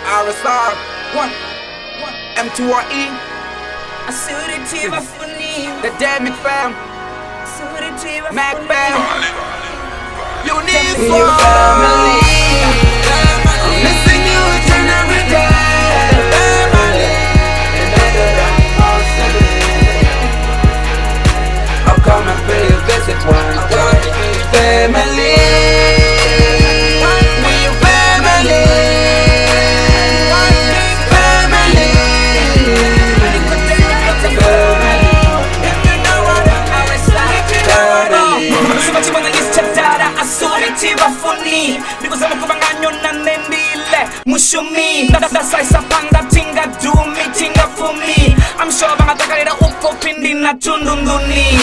RSR 1 M2RE. The Demic fam, Mac fam, Uniform family. I'm missing you each and every day. Family, I'll come and pay a visit one day. Family, we family. Family, family. Mushumi, ndasaisa panga tinga dumi tinga fumi. I'm sure bangatakalira uko pindi na tundunduni.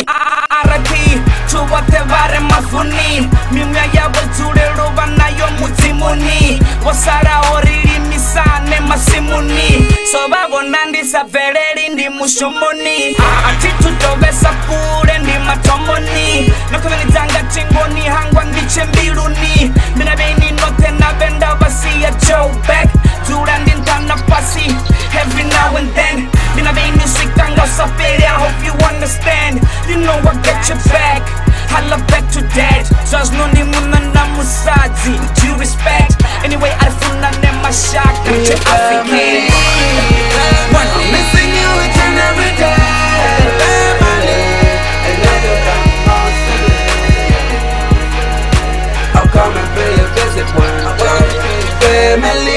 RIP to whatever mafuni. Mimya yabo tulero banayo mutimuni. Wasara oriri misane masimuni. So babona ndisaveleri ndi mushumuni. Atitutobesa kule ndi matomoni. Nakumenitanga tingoni hangwa ndichembiluni. Ndinabeni note nabenda basi ya Joe back. Durandintana pasi every now and then. Ndinabeni sikanga safari, I hope you understand. You know I got your back. I love back to dad. Zaznoni muna na musadzi. Due respect. Anyway, I funa ne mashaka. African. I'm missing you each and every day. Family, I'll come and pay a visit one day. Family.